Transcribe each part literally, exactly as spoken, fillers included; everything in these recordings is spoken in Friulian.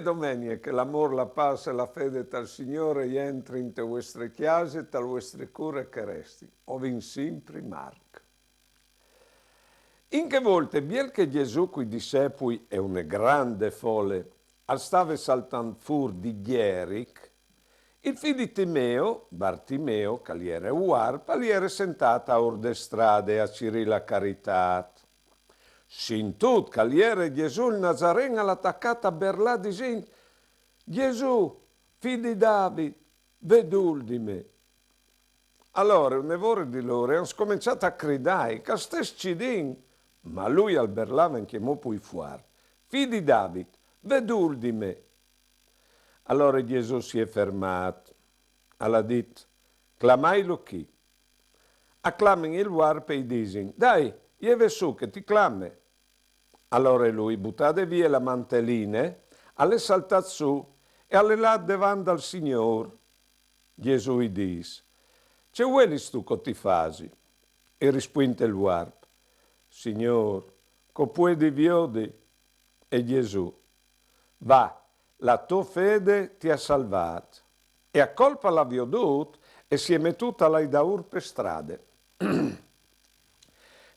Domenie, che l'amôr, la pâs e la fede tal Signôr e jentri inte vuestre cjase, tal vuestri cûr e che resti. O vin simpri Marc. In chê volte, biel che Jesù cui dissepui e une grande fole al stave saltant fûr di Jeric, il fi di Timeo, Bartimeo, che al jere vuarp, al jere sentât aôr de strade a cirî la caritât. Sintût che al jere Jesù il Nazaren, al à tacât a berlâ disint: Jesù, fi di David, ve dûl di me. Alore une vore di lôr a àn scomençât a cridâi: Che al stès cidint! Ma lui al berlave ancjemò plui fuart: Fi di David, ve dûl di me. Alore Jesù si è fermât, al à dit: Clamailu chi. A clamin il vuarp e i disin: Dai, jeve sù che ti clame. Alore lui, butade vie la manteline, al è saltât sù e al è lât devant dal Signôr. Jesù i dîs: Ce vuelistu che o ti fasi? E rispuint il vuarp: Signôr, che o puedi viodi. E Jesù: Va, la tô fede ti à salvât. E a colp al à viodût e si è metût a lâi daûr pe strade.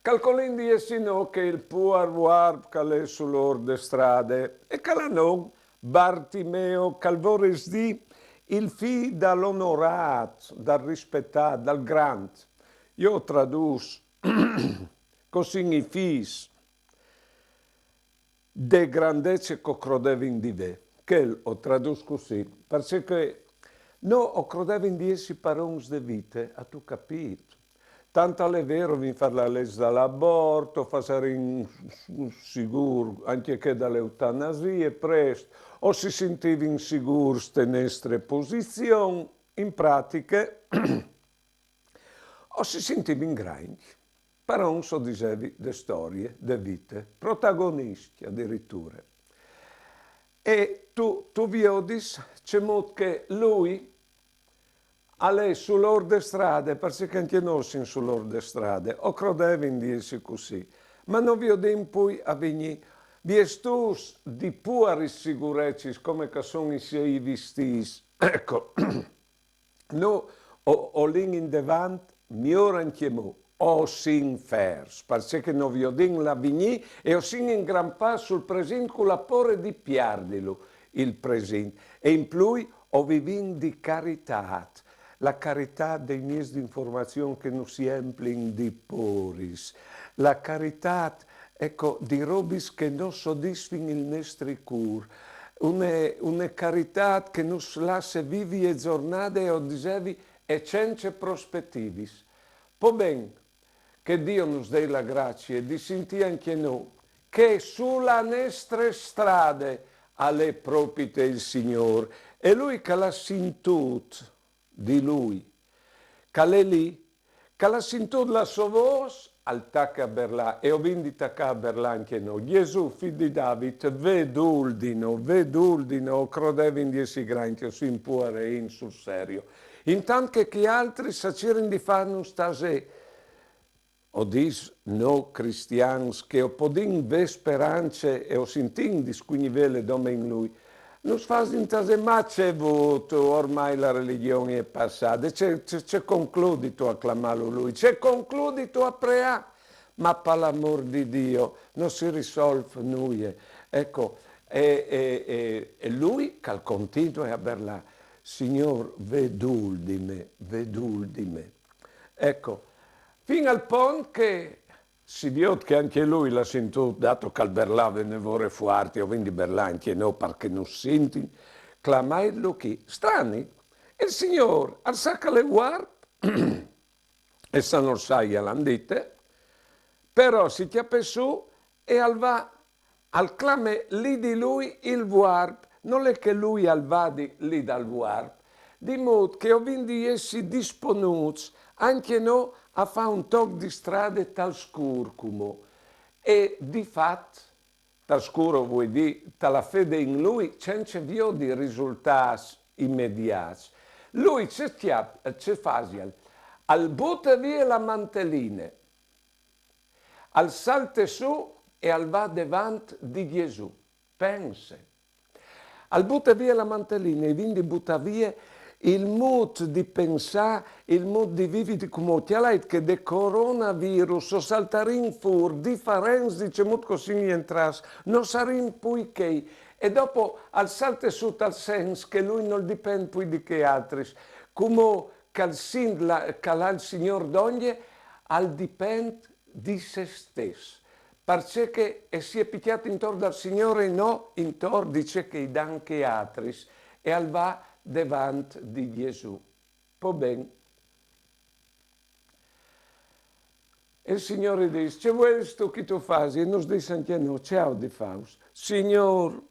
Calcolìn di jessi no chel puar vuarp che al è sul ôr de strade e che al à non Bartimeo, che al vorès dî il fi dal onorât, dal rispetât, dal grant. Jo o tradûs che o sin i fîs de grandece che o crodevin di vê. Chel o tradûs cussì, parcè che nô o crodevin di jessi parons de vite, âstu capît? Tant al è vêr, o vin fat la leç dal abort, o fasarìn sigûr ancje chê da la eutanasie prest, o si sintivin sigûrs de nestre posizion, in pratiche, o si sintivin grancj, parons, o disevi, de storie, de vite, protagoniscj adiriture. E tu, tu viodis cemût che lui al è sul ôr de strade, parcè che ancje nô o sin sul ôr de strade, o crodevin di jessi cussì, ma no viodìn plui a vignî viestûts di puaris sigurecis come che a son i siei vistîts. Eco, nô o, o lin indevant miôr ancjemò, o sin fers, parcè che no viodìn lâ vignî e o sin ingrampâts sul presint cu la pôre di pierdilu il presint. E in plui o vivìn di caritât, la caritât dai mieçs di informazion che nus jemplin di pôris, la caritât, eco, di robis che no sodisfin il nestri cûr, une, une caritât che nus lasse vivi e zornade, o disevi, e cence prospetivis. Po ben, che Diu nus dei la gracie di sintî ancje nô che su la nestre strade al è propite il Signôr, e lui che al à sintût di lui, che al è li, che al à sintût la sô vôs, al tache a berlâ, e o vin di tacâ a berlâ ancje nô: Jesù, fi di David, ve dûl di nô, ve dûl di nô, o crodevin di jessi grancj, o sin puareins sul serio. Intant che chei altris a cirin di fânus tasê, o dîs nô cristians che o podìn vê sperance e o sintìn di scugnî vê le dome in lui, nus fasin tasê: Ma ce vûstu, ormai la religjon e je passade, ce, ce, ce concludistu a clamâlu lui, ce concludistu a preâ? Ma par l'amôr di Diu, no si risolf nuie. Eco, e, e, e, e lui che al continue a berlâ: Signôr, ve dûl di me, ve dûl di me. Eco, fin al pont che si viôt che ancje lui al à sintût, dât che al berlave une vore fuart, o vin di berlâ ancje nô par che nus sintin, clamailu chi. Strani, il Signôr al saca le vuarp, e sa nol sai al àn dite, però si cjape sù e al va, al clame li di lui il vuarp, nol è che lui al vadi li dal vuarp, di mût che o vin di jessi disponûts ancje nô a fâ un toc di strade tal scûr cumò. E di fat, tal scûr o vuei dî, ta la fede in lui, cence viodi risultâts imediâts. Lui ce cjap-, ce fasial? Al bute vie la manteline, al salte sù e al va devant di Jesù. Pense. Al bute vie la manteline, e vin di butâ vie il mût di pensâ, il mût di vivi, di cumò. Cjalait che de coronavirus o saltarìn fûr difarents di cemût che o sin jentrâts, no sarìn plui chei. E dopo al salte sù tal sens che lui nol dipent plui di chei altris. Cumò che al sint là, che al à il Signôr dongje, al dipent di se stes, parcè che e si è picjât intor dal Signôr e no intor di ce che i dan chei altris, e al va devant di Jesù. Po ben. E il Signôr i dîs: Ce vuelistu che tu fasi? E nus dîs ancje a nô: Ce aio di fâus? Signôr,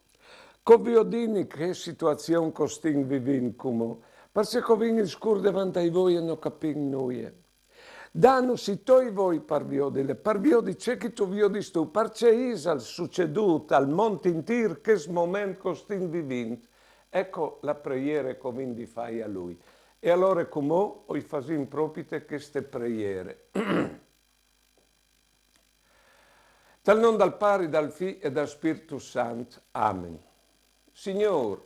co viodìni chê situazion che o stin vivint cumò, parcè che o vin il scûr devant ai voi e no capìn nuie. Danus i toi voi par viodile, par viodi ce che tu viodis tu, parcè isal sucedût al mont intîr chest moment che o stin vivint. Eco la preiere che o vin di fâi a lui. E alore cumò o i fasìn propite cheste preiere. Tal non dal Pari, dal Fi e dal Spirtu Sant. Amen. Signôr,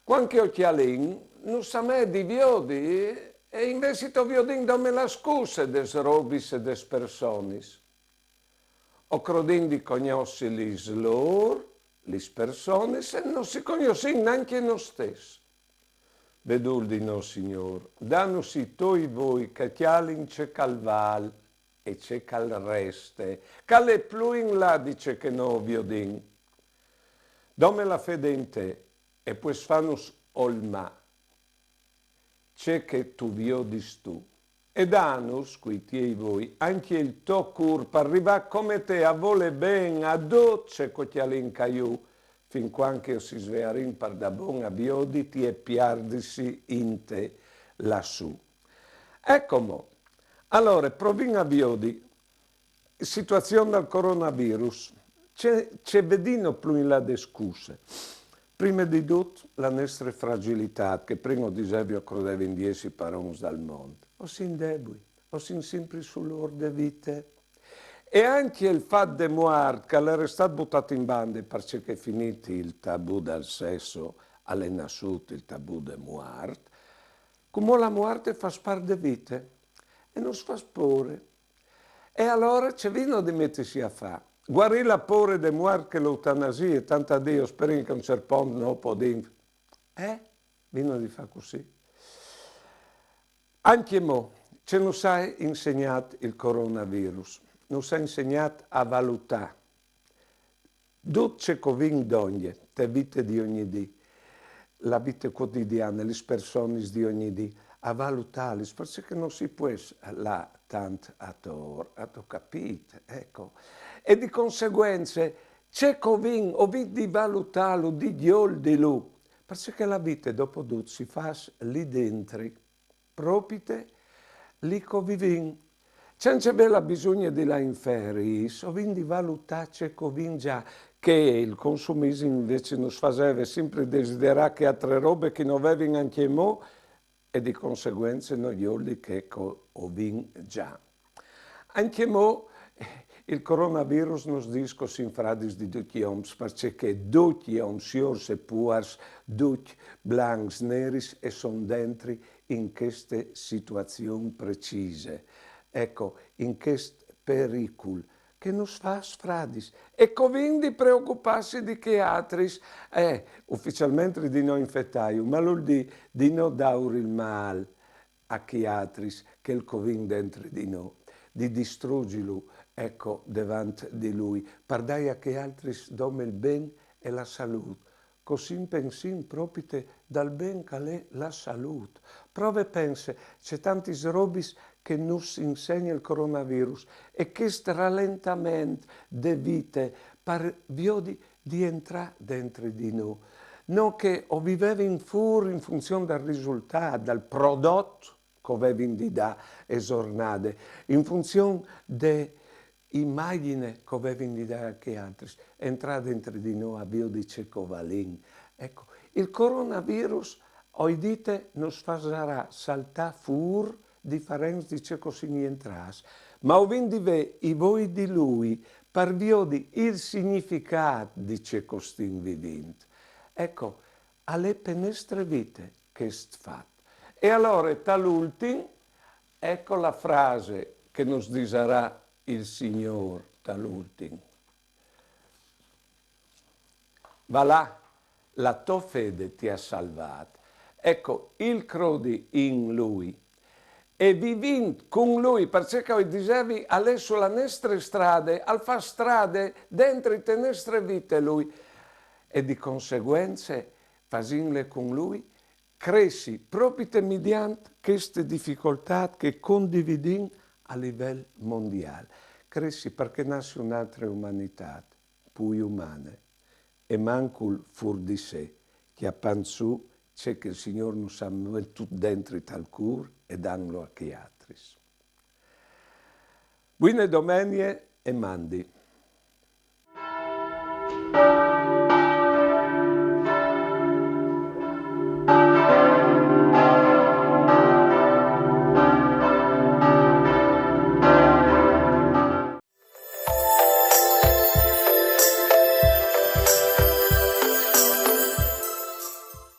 cuant che o cjalìn, nus amee di viodi, e invezit o viodìn dome la scuse des robis e des personis. O crodìn di cognossi lis lôr, lis personis, e no si cognossìn nancje nô stes. Ve dûl di nô, Signôr, danus i toi voi che a cjalin ce che al vâl e ce che al reste, che al è plui in là di ce che nô o viodìn. Dome la fede in te, e pues fânus olmâ ce che tu viodis tu. E danus, cui tiei voi, ancje il to cûr par rivâ come te a volê ben a dut ce che o cjalìn ca jù, fin cuant che o si svearìn pardabon a vioditi e piardisi in te lassù. Eco mo. Alore, provìn a viodi situazion dal coronavirus, ce, ce vedìno plui in là de scuse. Prime di dut, la nestre fragilitât, che prin o disevi o crodevin di jessi parons dal mont. O sin debui, o sin simpri sul ôr de vite. E ancje il fat de muart, che al jere stât butât in bande, parcè che finît il tabù dal sesso al è nassût il tabù de muart, cumò la muart e fâs part de vite e nus fâs pôre. E alore ce vino di metisi a fâ? Guarî la pôre de muart che l'eutanasie, tant a dî, o sperìn che a un ciert pont no o podìn. Eh? Vino di fâ cussì. Ancjemò, ce nus à insegnât il coronavirus? Nus à insegnât a valutâ dut ce che o vin dongje, te vite di ogni dì, la vite cuotidiane, lis personis di ogni dì, a valutâlis, parcè che no si pues lâ tant ator, âstu capît, eco. E di conseguence, ce che o vin, o vin di valutâlu, di gjoldilu, parcè che la vite, dopo dut, si fâs li dentri. Propite li che o vivìn. Cence vê la bisugne di lâ in feriis, o vin di valutâ ce che o vin za, che il consumisim invezit nus faseve simpri desiderâ chê altre robe che no vevin ancjemò, e di conseguence no joldi chê che o vin za. Ancjemò, il coronavirus nus dîs che o sin fradis di ducj i oms, parcè che ducj i oms, siôrs e puars, ducj blancs, neris, e son dentri in cheste situazion precise, eco, in chest pericul, che nus fâs fradis, e che o vin di preocupâsi di chei altris, eh, uficialmentri di no infetâju, ma al vûl dî di no dâur il mâl a chei altris, chel che o vin dentri di nô, di distruzilu, eco, devant di lui, par dâi a chei altris dome il ben e la salût, che o sin pensît propite dal ben che al è la salût. Prove, pense, ce tantis robis che nus insegne il coronavirus e chest ralentament de vite par viodi di jentrâ dentri di nô. Nô che o vivevin fûr in funzion dal risultât, dal prodot che o vevin di dâ e zornade, in funzion de imagjine che o vevin di dâ a chei altris, jentrâ dentri di nô a viodi ce che o valìn. Eco, il coronavirus, o ai dite, nus fasarà saltâ fûr difarents di ce che o sin jentrâts, ma o vin di vê i voi di lui par viodi il significât di ce che o stin vivint. Ecco, al è pe nestre vite chest fat. E alore, tal ultin, ecco la frase che nus disarà il Signor tal ultin. Va là, la to fede ti ha salvat. Ecco, il crodi in lui e vivint cun lui, parcè che oi disevi, al è su la nestre strade, al fa strade dentri te nestre vite lui. E di conseguence, fasinle cun lui, cressi propite midiant cheste dificoltât che condividìn a livel mondial. Cressi parcè nassi un'altre umanitât, pui umane, e mancul fûr di se, cjapant sù ce che il Signôr nus à metût dentri tal cûr e dantlo a chei altris. Buine domenie e mandi.